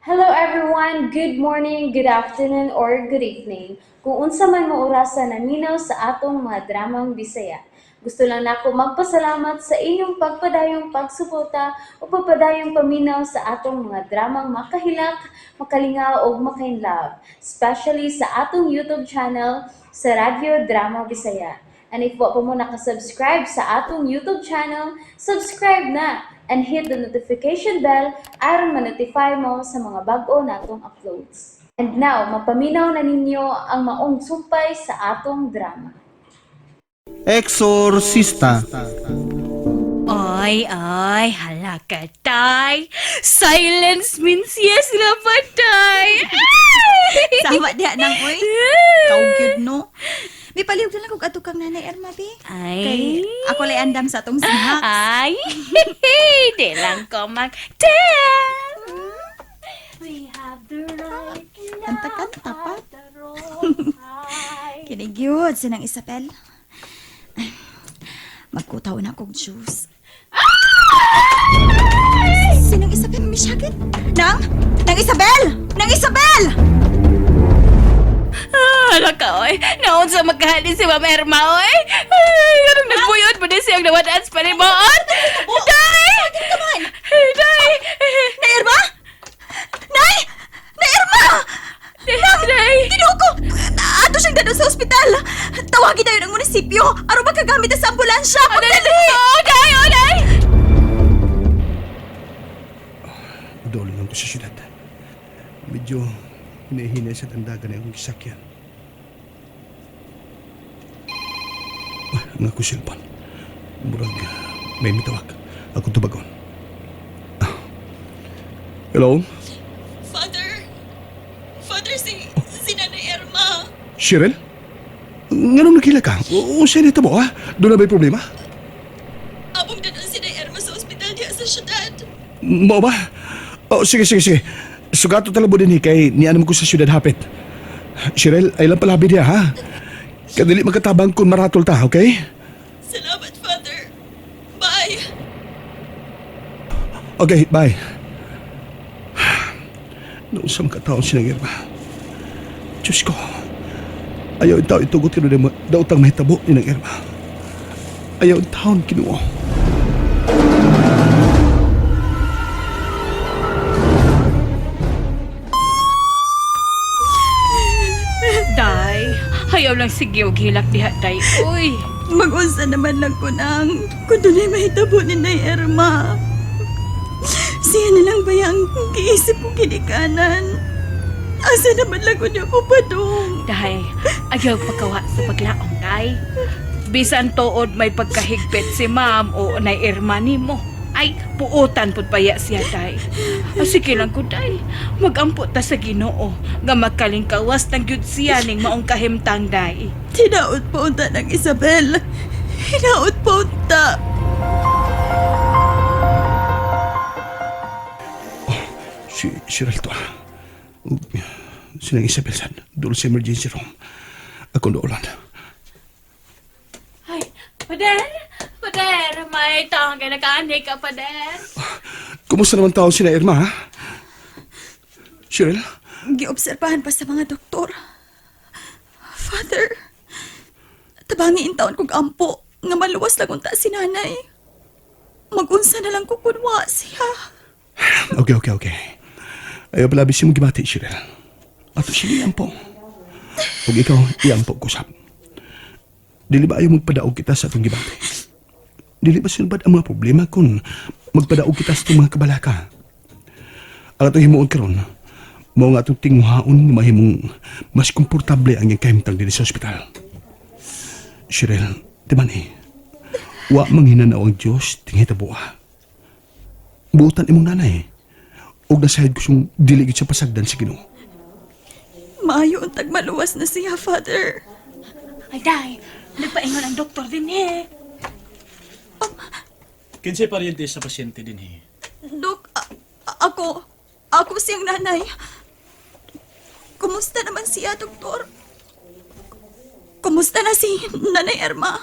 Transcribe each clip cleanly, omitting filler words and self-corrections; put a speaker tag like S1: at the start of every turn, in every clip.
S1: Hello everyone! Good morning, good afternoon, or good evening. Kung unsa man mo orasa naminaw sa atong mga dramang Bisaya. Gusto lang nako magpasalamat sa inyong pagpadayong pagsuporta o pagpadayong paminaw sa atong mga dramang makahilak, makalingaw ug makainlove, especially sa atong YouTube channel sa Radyo Drama Bisaya. And if wa pa mo nakasubscribe sa atong YouTube channel, subscribe na and hit the notification bell aron ma-notify mo sa mga bag-o natong uploads. And now, mapaminaw na ninyo ang maong sumpay sa atong drama.
S2: Exorcista.
S3: Ay, ay, hala ka, tay. Silence means yes na pa, tay.
S4: Sama diha nang uy. Kaugyod no. May palihog na lang kog ato kang Nanay Erma bi.
S3: Ay.
S4: Kay ako lay andam sa atong snacks.
S3: Ay, di lang ko mag-tell. We have the right
S4: Kanta-kanta pa.
S3: the wrong time.
S4: Kinigyod sinang Isabel. Ay, magkutaw na kog juice. Sinang Isabel, misyagit? Nang? Nang Isabel! Nang Isabel!
S3: Ah, hala ka, oy. Naon sa magkahalin si Ma'am Erma, oy. Ay, anong nagbuyot pa din siyang nawadaan sa panimuot. Day!
S4: Sakit ka man!
S3: Day!
S4: Nay Irma! Nay! Nay Irma!
S3: Day!
S4: Tinuo ko! Ato siyang dadon sa ospital! Tawagin tayo ng munisipyo! Aron makagamit na sa ambulansya! Pagdali!
S3: Oh, day! Oh, day!
S2: Doon lang ko sa syudad. Medyo hinahinay sa dandagan na akong gisakyan. Ah, ang ako cellphone. Murag, may mitawag. Ako tubagon. Ah. Hello?
S4: Father! Father, si Nanay Irma!
S2: Cheryl? Nganong nakila ka? O siya nito mo, ha? Doon na ba'y problema?
S4: Abong dadon si Nanay Irma sa ospital diha sa syudad.
S2: Mao ba? Oh, sige, sige, sige. Sugato talaga din kay nianam ko sa syudad hapit. Cheryl, ay lang palabi diya, ha? Kadali magkatabang kung maratol ta, okay?
S4: Salamat, Father. Bye!
S2: Okay, bye. Noon sa makataon sinang Irma. Diyos ko, ayaw ang tao itugot kinuha daw tang mahitabo ni ng Irma. Ayaw ang taon kinuha.
S3: Day, ayaw lang sige og hilak diha, day. Uy!
S4: Mag-unsa naman lang ko nang kung dunay mahitabo ni Nay Irma. Siya na lang ba yung giisip ko kinikanan? Asa naman lang ko niya ko padung?
S3: Day, ayaw pagkawa sa paglaong, day. Bisan tuod may pagkahigpit si ma'am o nay Irma nimo. Ay, puotan pud paya siya, day. Ah, sige lang ko, day. Magampo ta sa Ginoo nga magkalingkawas nang gyud siya ning maong kahimtang, day.
S4: Hinaot pa unta ng Isabel. Hinaot pa unta.
S2: Si Cheryl to. Ah. Ug, Sinang Isabel san, doon sa emergency room. Ako doolan.
S3: Ay, pader! Pader! May taong kay nakaanhi ka, pader.
S2: Kumusta naman tao sina Irma, ha? Cheryl?
S4: Giobserbahan pa sa mga doktor. Father, tabangi in taon kog ampo nga maluwas lang unta si nanay. Magunsa na lang ko kunwa siya.
S2: Okay. Ayaw pala bisi mong gibati, Cheryl. Ato siya iyampo. Ug ikaw, iyampo ko sab. Dili ba ayaw magpadaog kita sa atong gibati? Dili ba sinubad ang mga problema kung magpadaog kita sa atong mga kabalaka? Ang atong himuon karon, mao nga atong tinguhaon nga mahimong mas komportable ang iyang kahimtang dinhi sa ospital. Cheryl, di man eh, wa manghinanaw ang Diyos tinghitabuha. Buotan imong nanay. Og nasayod ko siyang dili gyud siya pasagdan sa Ginoo.
S4: Maayo untag maluwas na siya, Father.
S3: Ay, day! Nagpaingon ang doktor din eh.
S5: Kinsay paryente sa pasyente din eh.
S4: Dok, ako siyang nanay. Kumusta naman siya, doktor? Kumusta na si Nanay Erma?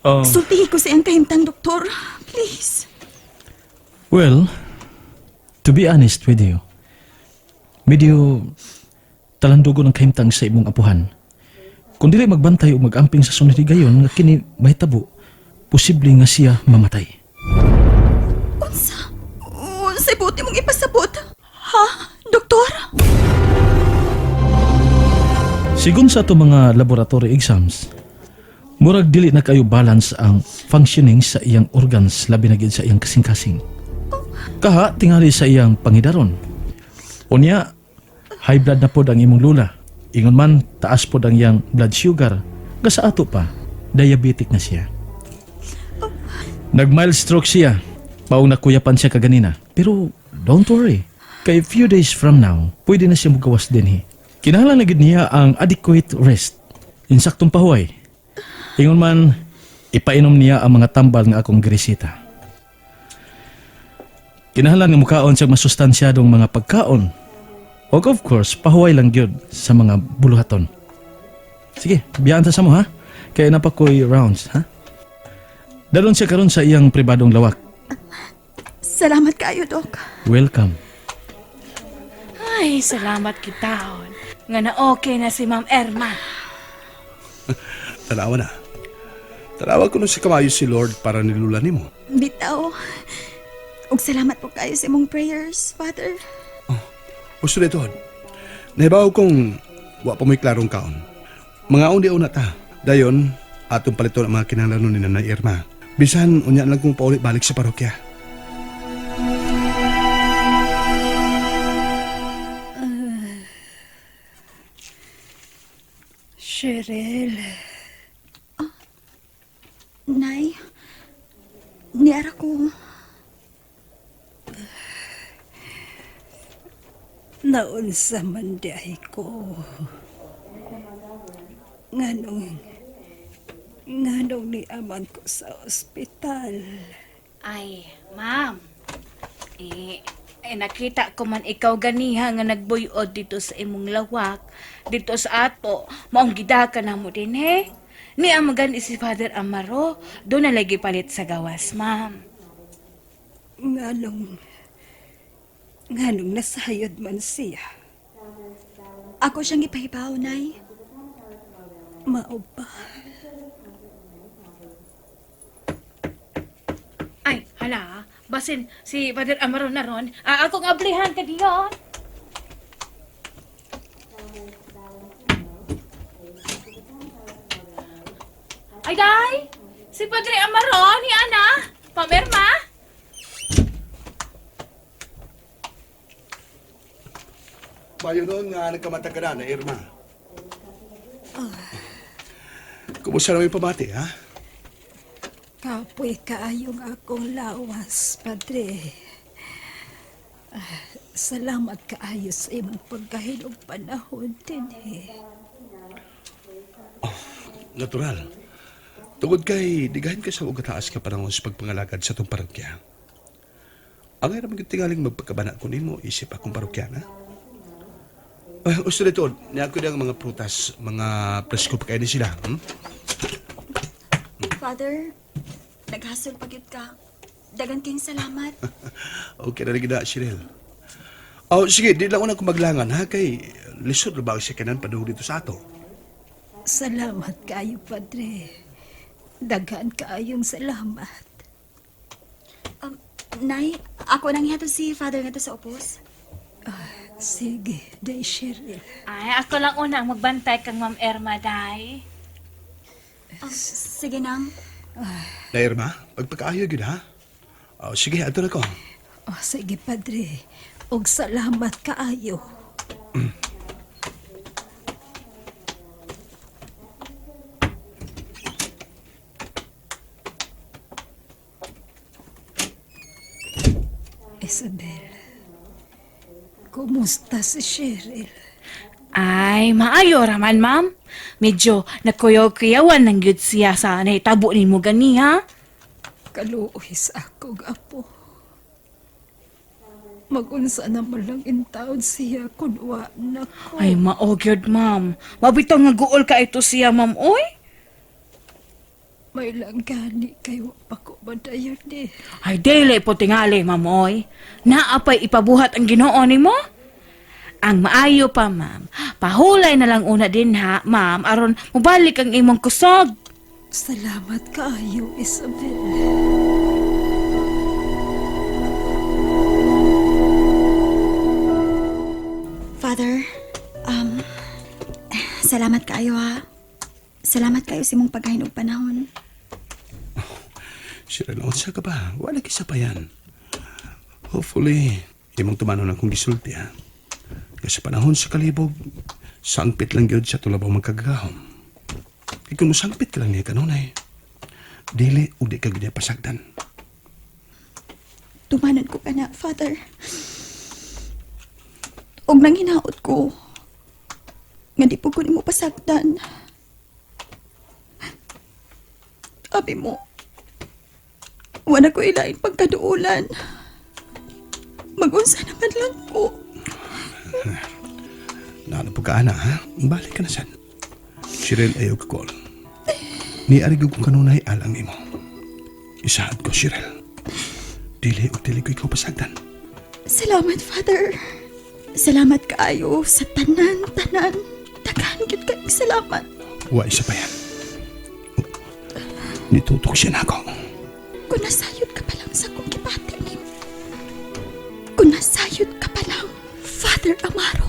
S5: Oh,
S4: Sultihi ko siyang kahimtang, doktor. Please.
S5: Well, To be honest with you, medyo talandugo ng kahimtang sa imong apuhan. Kung dili magbantay o magamping sa sunod higayon nga kini mahitabo, posible nga siya mamatay.
S4: Unsa? Unsay buti mong ipasabot? Ha? Doktor?
S5: Sigon sa ato mga laboratory exams, murag dili na kayo balance ang functioning sa iyang organs labi na gid sa iyang kasing-kasing. Kaha tingali sa iyang pangidaron. Unya, high blood na pod ang imong lula. Ingon man, taas pod ang iyang blood sugar. Nga sa ato pa, diabetic na siya. Nag-mild stroke siya. Paong nakuyapan siya kaganina. Pero don't worry. Kay few days from now, pwede na siya mugawas din. Kinahanglan na gid niya ang adequate rest. Insaktong pahuway. Ingon man, ipainom niya ang mga tambal nga akong giresita. Kinahanglan nga mukaon siya masustansyadong mga pagkaon. Og of course, pahuway lang gyud sa mga buluhaton. Sige, biyaan ta sa mo ha. Kay napakoy rounds ha. Dalon siya karon sa iyang pribadong lawak.
S4: Salamat kayo, Dok.
S5: Welcome.
S3: Ay, salamat kitahon. Nga na okay na si Ma'am Erma.
S2: Tanawa na. Tanawa ko si kamayo si Lord para nilula nimo.
S4: Bitaw. Ug salamat po kayo sa imong prayers, Father.
S2: Gusto dito. Nahibaw kong wa pa mo'y klarong kaon. Mga undi una ta. Dayon, atong paliton ang mga kinahanglanon ni Nanay Irma. Bisan unya lang kong pauli balik sa parokya.
S6: Cheryl,
S4: Nay, niara ko.
S6: naunsa man di ay ko. Nganong, nganong ni aman ko sa ospital.
S3: Ay, ma'am. Eh, eh, nakita ko man ikaw ganiha nga nagbuyod dito sa imong lawak, dito sa ato. Maong gidaka na mo din, he. Ni ang magani si Father Amaro, doon na lagi palit sa gawas, ma'am.
S6: Nganong, nganong nasayod man siya.
S4: Ako siyang ipahibaw, Nay.
S6: Mao ba?
S3: Ay, hala, basin si Father Amaro na ron. Ah, akong ablihan ka diyon. Ay, day! Si Padre Amaro, ni Ana! Pamerma!
S2: Bayo noon nga nagkamata ka na, na Irma. Kumusta naman yung pamati, ha?
S6: Kapoy kaayong akong lawas, Padre. Ah, salamat kaayo sa imong pagkahilog panahon din eh.
S2: Natural. Tungod kay, digahin ka sa ugataas ka panahon sa pagpangalagad sa itong parokya. Ang hirap maging tingaling magpagkabana ko nimo, isip akong parokyana. Gusto nito, niya ko ang mga prutas, mga presko pa kayo ni sila.
S4: Father, naghasol pagyud ka. Dagan kayong salamat.
S2: Okay na rin gina, Shirel. Oh, sige, di lang una kong maglangan, ha? Kay, lisod na ba ang sakanan padung dito sa ato?
S6: Salamat kaayo, Padre. Daghan kaayong salamat.
S4: Nay, ako nang ihatod si Father ngadto sa upos.
S6: Sige, day Cheryl.
S3: Ay, ako lang una ang magbantay kang Ma'am Erma, day.
S4: Sige nang.
S2: Na, Irma, pagpagkaayo yun, ha? Oh, sige, ato na ko.
S6: Oh, sige, Padre. Og salamat kaayo. Isabel, kumusta si Cheryl?
S3: Ay, maayo raman, ma'am. Medyo nagkuyaw-kuyawan ng gyud siya sa nahitabo nimo gani, ha?
S6: Kaluoy sa akong apo. Magunsa naman lang intawon siya kun wa na ko.
S3: Ay, mao gyud, ma'am. Mabitaw nga guol ka ito siya, ma'am, oy.
S6: May lang gani kay wa pa ko madayon ni.
S3: Ay, dili po tingali, ma'am, oy. Naapay ipabuhat ang Ginoo nimo? Ang maayo pa, ma'am. Pahulay na lang una din ha, ma'am, aron mubalik ang imong kusog.
S6: Salamat kaayo, Isabel.
S4: Father, salamat kaayo ha. Salamat kaayo sa imong paghain og panahon.
S2: Cheryl, unsa ka ba? Wala kisa pa yan. Hopefully, imong tumanon akong gisulti ha. Kaya sa panahon sa kalibog, sangpit lang gyud sa tulabaw magkagahom. Kaya kung musangpit ka lang niya kanunay, dili ug di ka gyud niya pasagdan.
S4: Tumanon ko ka na, Father. Og nang hinaot ko, nga di po ko nimo pasagdan. Abi mo, wala ko ilain pagkaduulan. Magunsa naman lang ko.
S2: Naano po ka, ana, ha? Balik ka na sad. Cheryl, ayaw ka call. Niarig ko kanunay alang imo. Isaad ko, Cheryl. Dili ug dili ko ikaw pasagdan.
S4: Salamat, Father. Salamat kaayo sa tanan, tanan. Daghan gyud kayong salamat.
S2: Wa isa pa yan. Nitutok siya na ako.
S4: Kung nasayod ka pa lang sa akong gibati nimo. Kung nasayod ka pa lang, Father Amaro.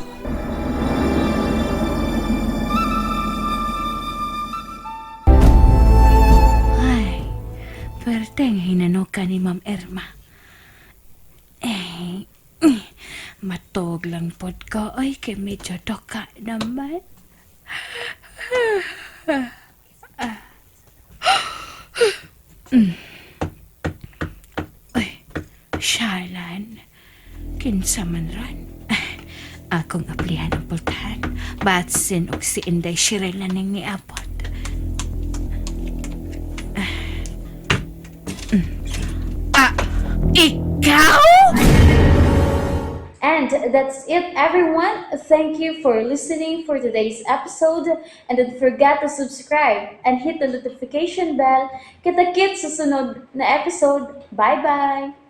S3: Ay, perteng hinanuka ni Ma'am Irma. Eh, matog lang pod ko. Ay, kay medyo doka naman. Ay, Shalan. Kinsa man ron. Akong aplihan ang pultahan. Batsin og si Inday Shirel na ning niabot. Ah, ikaw?
S1: And that's it, everyone. Thank you for listening for today's episode. And don't forget to subscribe and hit the notification bell. Kita-kits sa sunod na episode. Bye-bye!